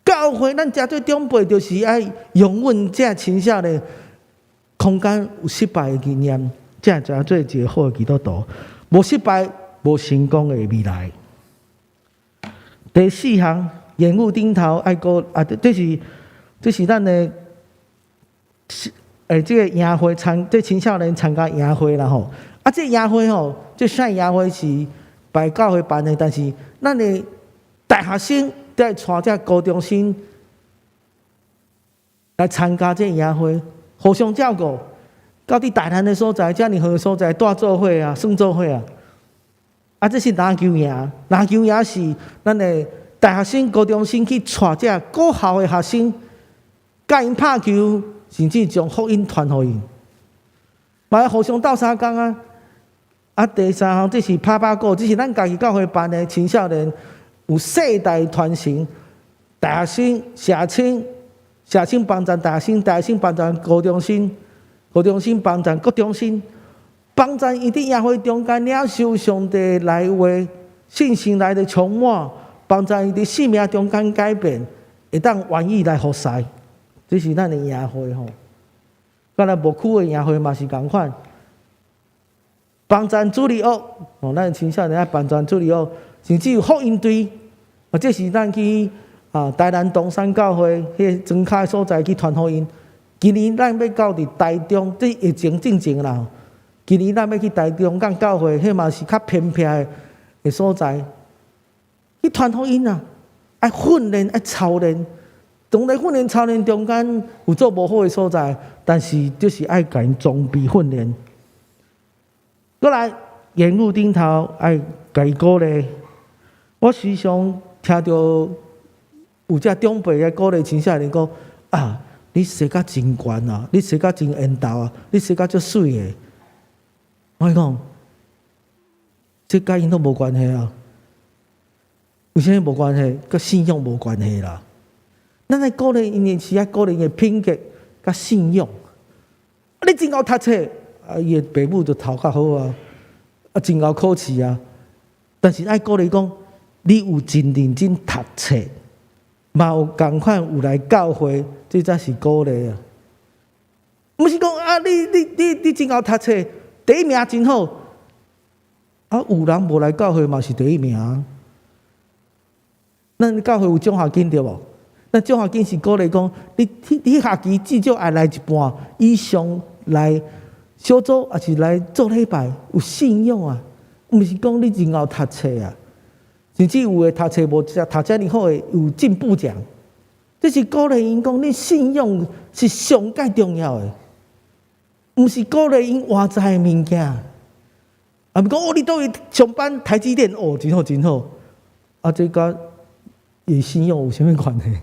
教會咱誠做長輩，就是愛容忍這青少年空間有失敗的經驗，才會做一個好的基督徒。無失敗，無成功的未來。第四項，言語頂頭愛顧啊，這是咱的，欸，這个營會參，這青少年參加營會啦吼。啊，這營會吼，這啥營會是別教會辦的，但是咱的大學生得帶這高中生來參加這營會，互相照顧。到佇台南的所在，遮爾遠的所在，蹛做伙啊，耍做伙啊。啊，這是籃球營，籃球營是咱的大學生、高中生去帶這國校的學生，教𪜶拍球，甚至將福音傳予𪜶，嘛互相鬥相共啊。啊，第三項這是拍拍鼓，這是咱家己教會辦的青少年有世代傳承，大學生、社青、社青幫贊大學生，大學生幫贊高中生，高中生幫贊國中生。幫贊𪜶佇營會中間領受上帝來話，信心來的充滿，幫助𪜶佇生命中間改變，會當願意來服侍。這是咱的營會吼。敢若牧區的營會嘛是仝款，幫贊主日學，哦，咱青少年愛幫贊主日學，甚至有福音隊，或者是咱去啊台南東山教會彼個莊跤所在去傳福音。今年咱欲到佇台中，這疫情進前啦。今年咱欲去台中港教會，彼嘛是較偏僻的所在，去傳福音啊！愛訓練，愛操練。當咧訓練操練中間有做無好的所在，但是就是愛共𪜶裝備訓練。閣來言語頂頭愛共伊鼓勵。我時常聽著有遮長輩來鼓勵青少年講啊，你生甲真懸啊，你生甲真緣投啊，你生甲足媠的。我講，這佮𪜶攏無關係啊。為啥物無關係？佮信仰無關係啦。咱愛鼓勵𪜶的是愛鼓勵𪜶的品格佮信仰。你真𠢕讀冊，啊，伊的爸母就頭較好啊，啊，真𠢕考試啊。但是愛鼓勵講，你有真認真讀冊，嘛有仝款有來教會，這才是鼓勵啊。毋是講啊，你你你你真𠢕讀冊，第一名真好，啊，有人無來教會嘛是第一名。咱教會有獎學金對無？咱獎學金是鼓勵講，你你學期至少愛來一半以上來小組，抑是來做禮拜，有信仰啊！毋是講你真𠢕讀冊啊，甚至有的讀冊無讀遮爾好的有進步獎，這是鼓勵𪜶講，你信仰是上蓋重要的，毋是鼓勵𪜶外在的物件。啊，毋講哦，你佗位上班台積電哦，真好真好，啊，這佮伊信仰有啥物關係？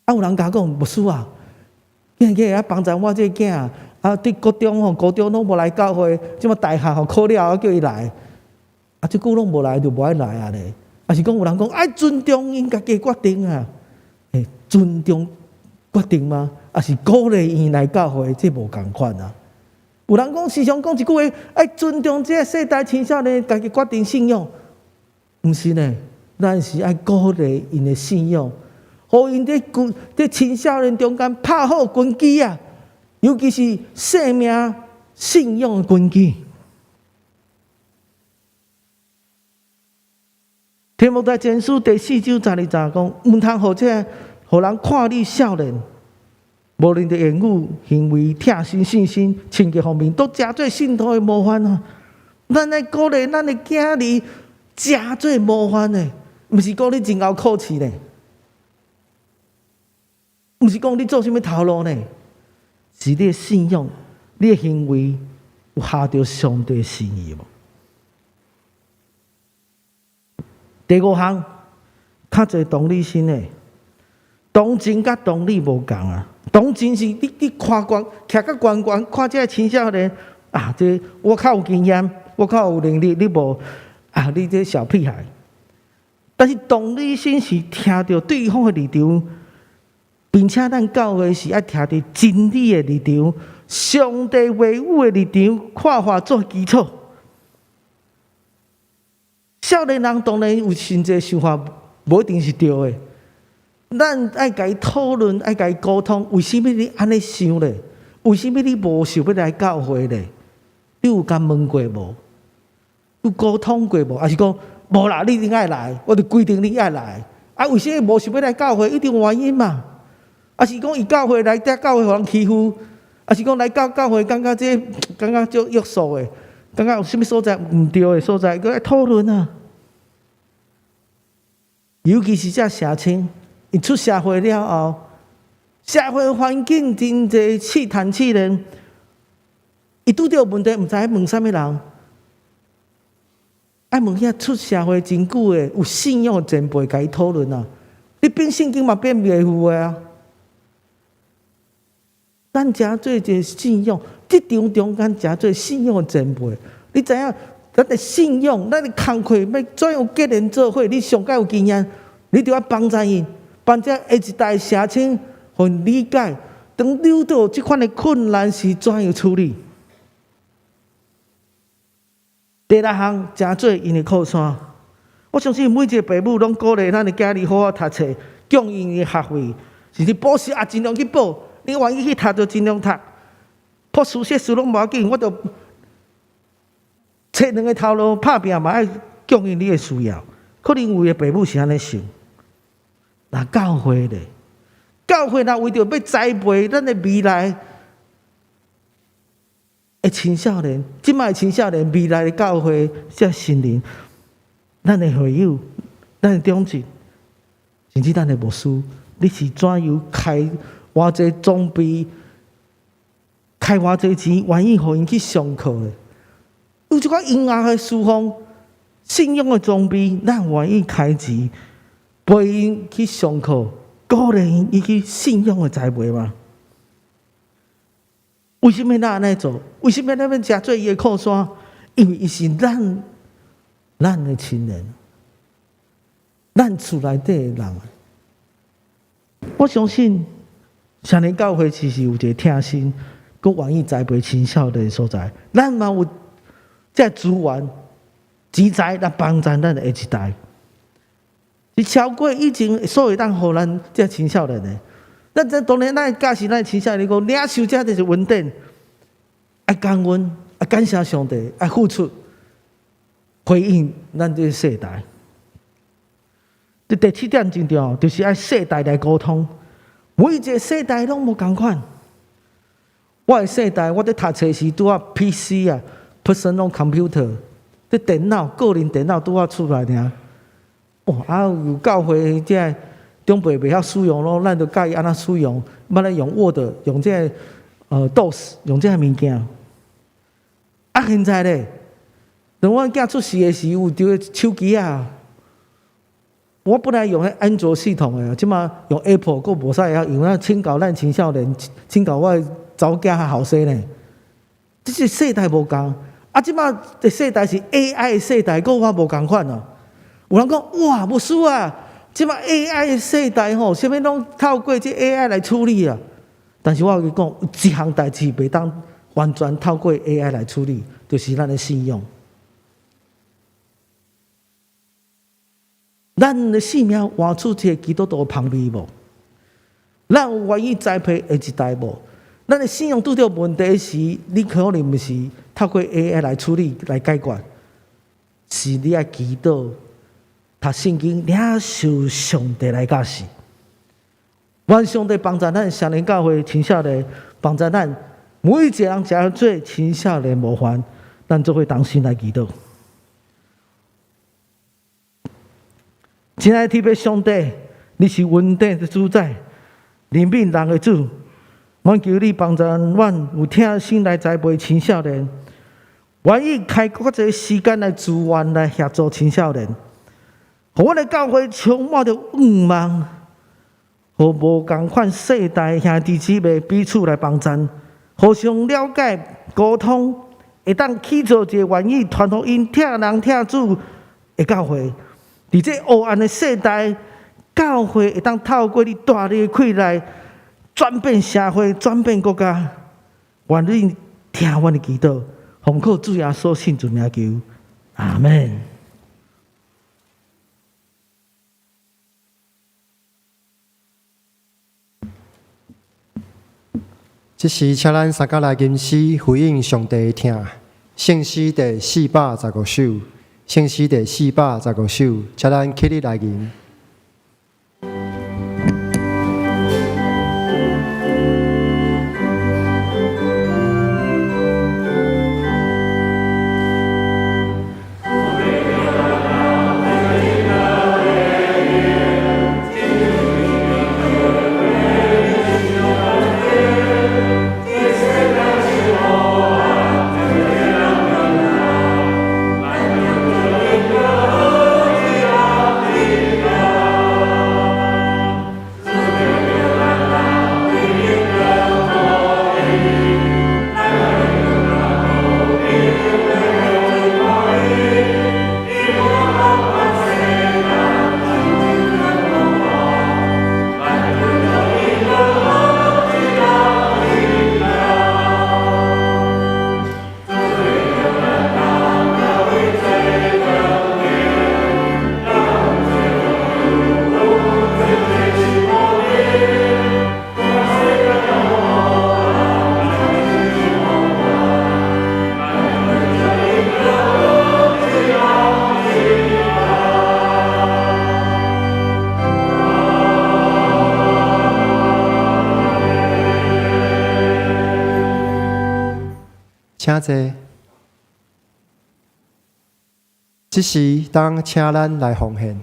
啊，有人共我講牧師啊，囝囝啊幫助我這個囝啊，佇國中吼、高中攏無來教會，這馬大學吼考了後叫伊來，啊，這久攏無來就無愛來啊咧。抑是講有人講愛尊重𪜶家己決定啊，欸，尊重決定嗎？抑是鼓勵𪜶來教會，這無仝款啊。有人講時常講一句話，愛尊重這個世代青少年家己決定信仰，毋是呢？咱是愛鼓勵𪜶的信仰，予𪜶佇佇青少年中間拍好根基啊，尤其是生命信仰的根基。提摩太前書第四章十二節講，毋通予這予人看你少年，無論佇言語、行為、疼心、信心、清潔方面，都成做信徒的模範啊！咱愛鼓勵咱的囝兒，成做模範的，毋是講你真𠢕考試呢，毋是講你做啥物頭路呢，是你的信仰、你的行為有合著上帝心意無？第五項，較濟同理心的，同情佮同理無仝啊。同情是你你看懸，徛較懸懸，看這个青少年啊，這我較有經驗，我較有能力，你無啊，你這小屁孩。但是同理心是徛著對方的立場，並且咱教會是愛徛佇真理的立場、上帝話語的立場、看法做基礎。少年人當然有真濟想法，無一定是對的。咱愛共伊討論，愛共伊溝通，為啥物你按呢想咧？為啥物你無想欲來教會咧？你有共問過無？有溝通過無？抑是講無啦？你一定愛來，我就規定你愛來。啊，為啥物無想欲來教會？一定有原因嘛。抑是講伊教會來遮教會予人欺負，抑是講來到教會感覺這感覺足約束的，感覺有啥物所在毋對的所在，閣愛討論啊。尤其是這社青，𪜶出社會了後，社會環境真濟試探試煉，伊拄著問題，毋知愛問啥物人，愛問遐出社會真久的有信仰的前輩，共伊討論啊。你變聖經嘛變袂赴的啊。咱誠做一个信仰，職場中間誠做信仰的前輩，你知影？咱的信仰，咱的工課欲怎樣結連做伙？你上蓋有經驗，你著愛幫助𪜶，幫助下一代社青，予𪜶理解，當遇著這款的困難時，怎樣處理？第六項，誠做𪜶的靠山。我相信每一個爸母攏鼓勵咱的囝兒好好讀冊，供應伊學費，甚至補習也盡量去補。你願意去讀就盡量讀，博士碩士攏無要緊，我就揣兩个頭路拍拚嘛，愛供應你的需要。可能有的爸母是按呢想，若教會咧，教會若為著欲栽培咱的未來的青少年，這擺的青少年，未來的教會這新人，咱的會友，咱的長執，甚至咱的牧師，你是怎樣開偌濟裝備，開偌濟錢，願意予𪜶去上課的？有一寡音樂的侍奉、信仰的裝備，咱願意開錢陪𪜶去上課，鼓勵𪜶伊去信仰的栽培嗎？為什麼咱按呢做？為什麼咱欲成做伊的靠山？因為伊是咱的親人，咱厝內底的人。我相信，聖靈教會其實有一个疼心，閣願意栽培青少年的所在。咱嘛有這資源、錢財來幫助咱的下一代。是超過以前所有當予咱這青少年的。咱這當然，咱教示咱青少年講，領受這就是恩典，愛感恩，愛感謝上帝，愛付出，回應咱這个世代。這第七點真重要，就是愛世代來溝通。每一个世代攏無仝款。我的世代，我佇讀冊時拄仔 PC 啊，personal computer，這電腦，個人電腦拄仔出來爾。哦，啊有教會這个長輩袂曉使用咯，咱就教伊按怎使用，捌咧用 Word，用這个DOS，用這个物件。啊，現在咧，當阮囝出世的時，有著手機啊。我本來用彼安卓系統的，這馬用 Apple，閣無啥會曉用。咱請教咱青少年，請教我的查某囝較後生呢。這是世代無仝，啊，這馬的世代是 AI 的世代，閣我無仝款哦。有人講哇，牧師啊，這馬 AI 的世代吼，啥物攏透過這 AI 來處理啊。但是我共伊講，一項代誌袂當完全透過 AI 來處理，就是咱的信仰。咱的生命活出這個基督徒的芳味無？咱有願意栽培下一代無？咱的信仰拄著問題時，你可能毋是透過 AI 來處理來解決，是你愛祈禱、讀聖經、領受上帝來教示。願上帝幫助咱聖靈教會青少年，幫助咱每一個人成做青少年模範，咱做伙同心來祈禱。親愛的天父上帝，你是恩典的主宰，憐憫人的主。阮求你幫助阮有疼心來栽培青少年，願意開較濟時間來資源來協助青少年，予阮的教會充滿著願望，予無仝款世代兄弟姊妹彼此來幫贊，互相了解溝通，會當起造一个願意傳福音、疼人疼主的教會。佇這黑暗的世代，教會會當透過你大力的氣來轉變社會、轉變國家。願你聽阮的祈禱，奉靠主耶穌聖主名求，阿們。這時，請咱三甲來吟詩回應上帝的疼。聖詩第415首，聖詩第415首，請咱起立來吟。請坐。這時當請咱來奉獻。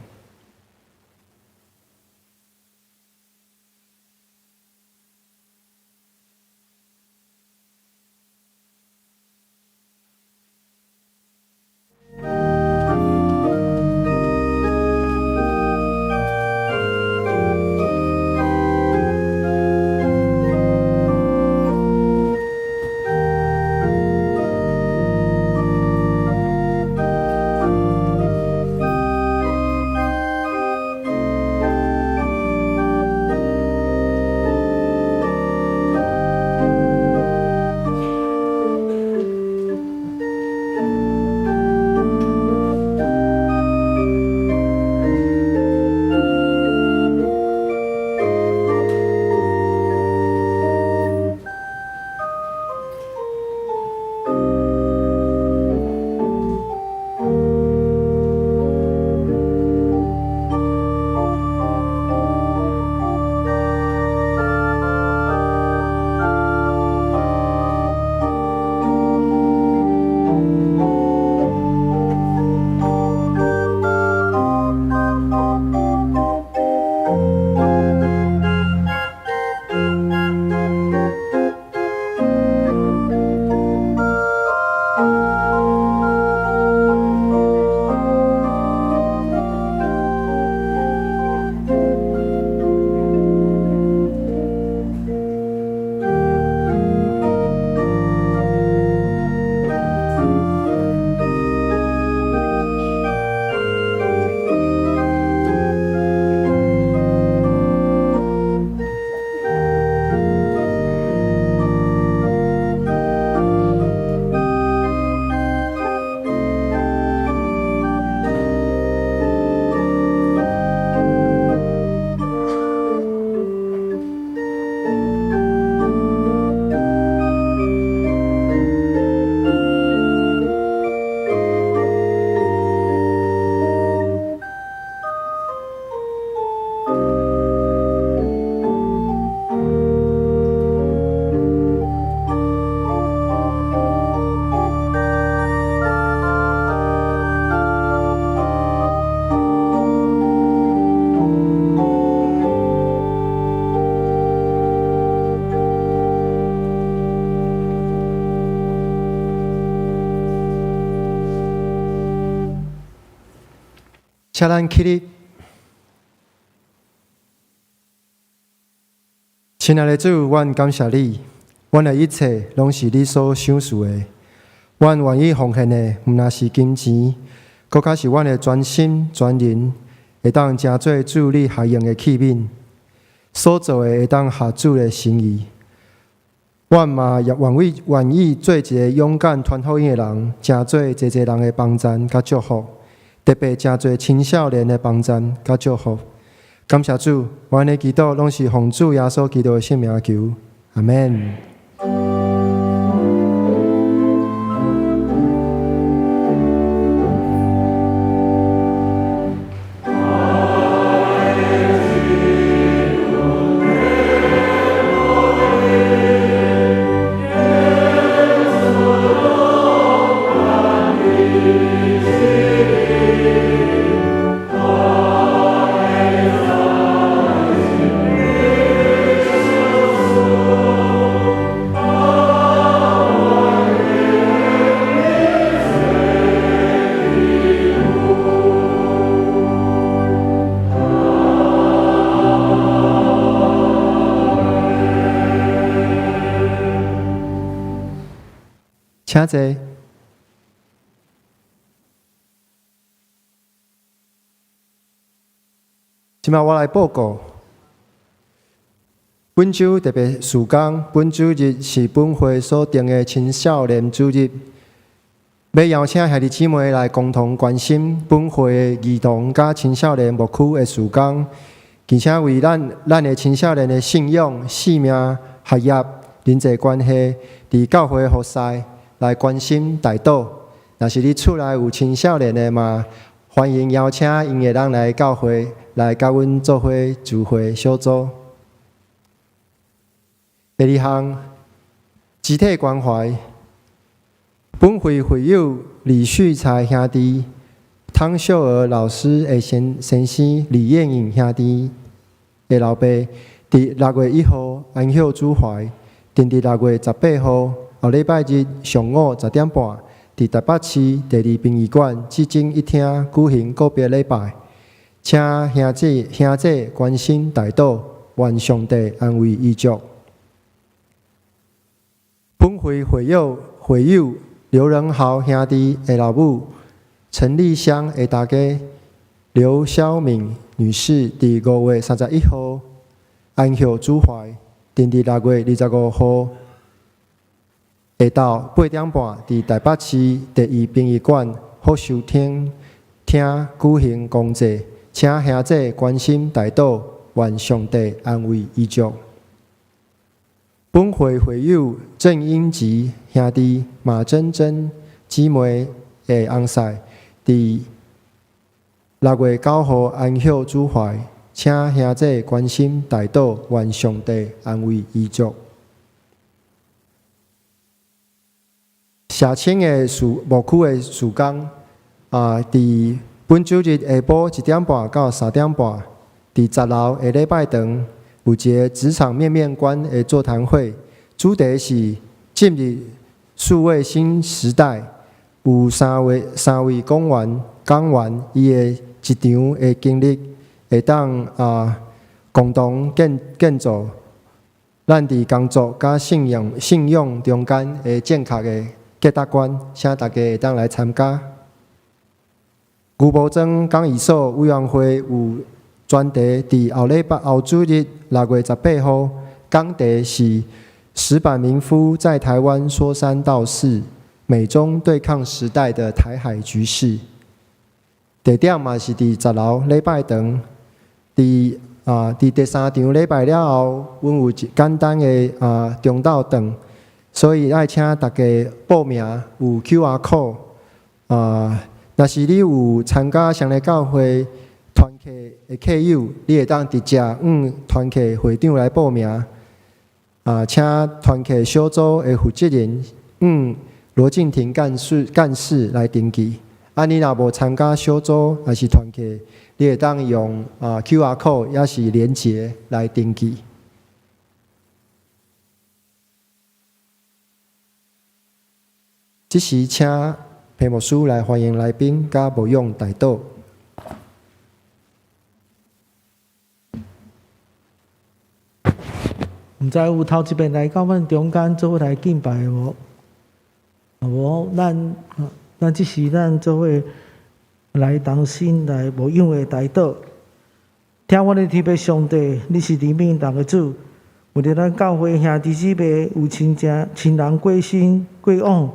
請咱起立。親愛的主，阮感謝你，阮的一切攏是你所賞賜的。阮願意奉獻的，毋但是金錢，閣較是阮的全心全人，會當成做主你合用的器皿，所做的會當合主的心意。阮嘛也願意做一个勇敢傳福音的人，成做濟濟人的幫贊佮祝福。特別誠濟青少年的幫贊佮祝福，感謝主，阮的祈禱攏是奉主耶穌基督的聖名求，阿們。請坐。這擺我來報告，本週特別事工，本主日是本會所定的青少年主日，欲邀請兄弟姊妹來共同關心本會的兒童佮青少年牧區的事工，並且為咱的青少年的信仰、生命、學業、人際關係，佇教會服侍來關心代禱。若是你厝內有青少年的嘛，歡迎邀請𪜶會當來教會，來佮阮做伙聚會小組。第二項，肢體關懷。本會會友李旭才兄弟、湯秀娥老師的先生李彥穎兄弟的老爸，佇6月1號安息主懷，定佇6月18號後禮拜日上午10點半，佇台北市第二殯儀館至臻一廳舉行告別禮拜，請兄姐關心代禱，願上帝安慰遺族。本會會友劉仁豪兄弟的老母陳麗香的大家劉蕭敏女士，佇5月31號安息主懷，定佇6月25號下晝8點半，佇台北市第二殯儀館福壽廳舉行公祭，請兄姐關心代禱，願上帝安慰遺族。本會會友鄭英吉兄弟馬珍珍姊妹的翁婿，佇6月9號安息主懷，請兄姐關心代禱，願上帝安慰遺族。社青的牧區的事工啊，佇本周日下晡1點半到3點半，佇10樓的禮拜堂有一个職場面面觀的座談會，主題是進入數位新時代。有三位講員，伊的職場的經歷會當共同建造咱佇工作佮信仰中間的正確的價值觀，請大家會當來參加。牛埔莊講義所委員會有專題，佇後禮拜後主日6月18號，講題是矢板明夫在台灣說三道四，美中對抗時代的台海局勢。地點嘛是佇10樓禮拜堂，佇第三場禮拜了後，阮有一簡單的中晝頓，所以愛請大家報名，有 QR code 啊。若是你有參加雙禮教會團契的客友，你會當直接向團契會長來報名。請團契小組的負責人向羅敬廷幹事來登記。你若無參加小組抑是團契，你會當用QR code 抑是連結來登記。這時請裴牧師來歡迎來賓，佮牧養代禱。毋知有頭一遍來到阮中間做伙來敬拜的無？無，咱這時咱做伙來同心來牧養的代禱。聽阮的天父上帝，你是憐憫人的主，為著咱教會兄弟姊妹有親情親人過身過往，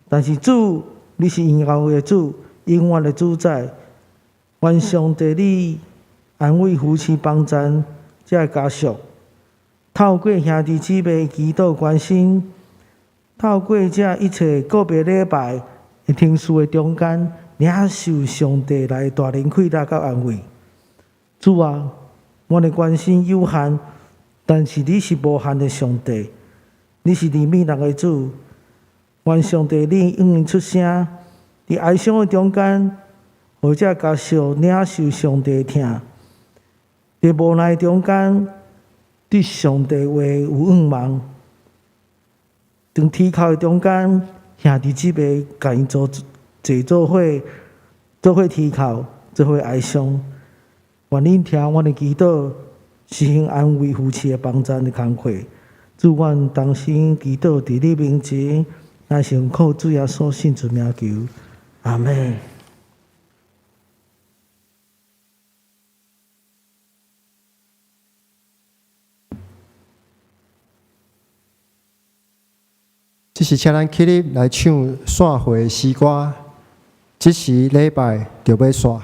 但是主，你是榮耀的主，永遠的主宰。願上帝你安慰扶持幫助這个家屬，透過兄弟姊妹祈禱關心，透過這一切告別禮拜的程序的中間，領受上帝來大能氣力佮安慰。主啊，阮的關心有限，但是你是無限的上帝，你是憐憫人的主。願上帝你應允出聲，佇哀傷的中間，予這家屬領受上帝的疼；佇無奈中間，對上帝話有向望。當天哭的中間，兄弟姊妹共𪜶坐做伙，做伙天哭，做伙哀傷。願恁聽阮的祈禱，實行安慰扶持的幫贊的工課。主，阮同心祈禱，佇你面前，乃是奉靠主耶穌聖主名求，阿們。這時請咱起立來唱散會詩歌，這時禮拜就欲散。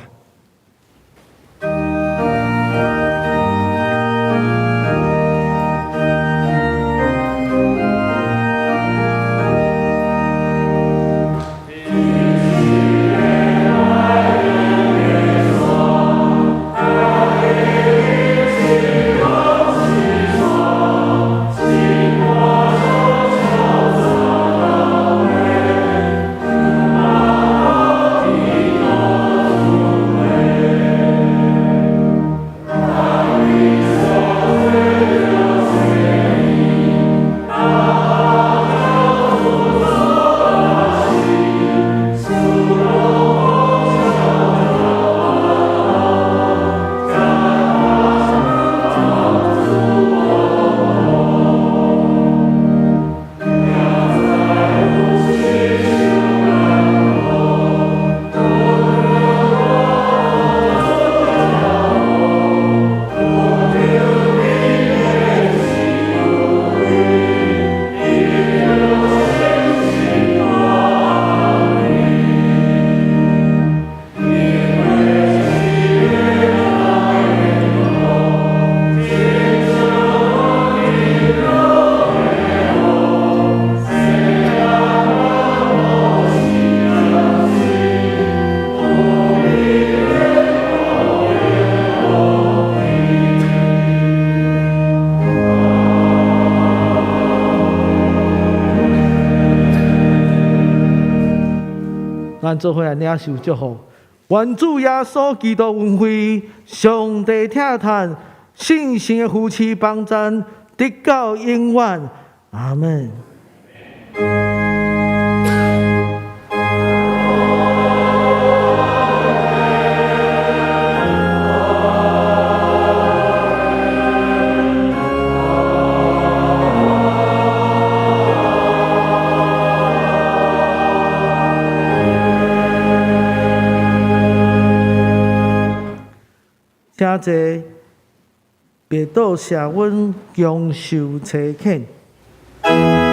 咱做伙來領受祝福。願主耶穌基督恩惠、上帝疼疼、聖神的扶持幫贊，直到永遠。阿門。請坐，別倒謝阮享受差遣。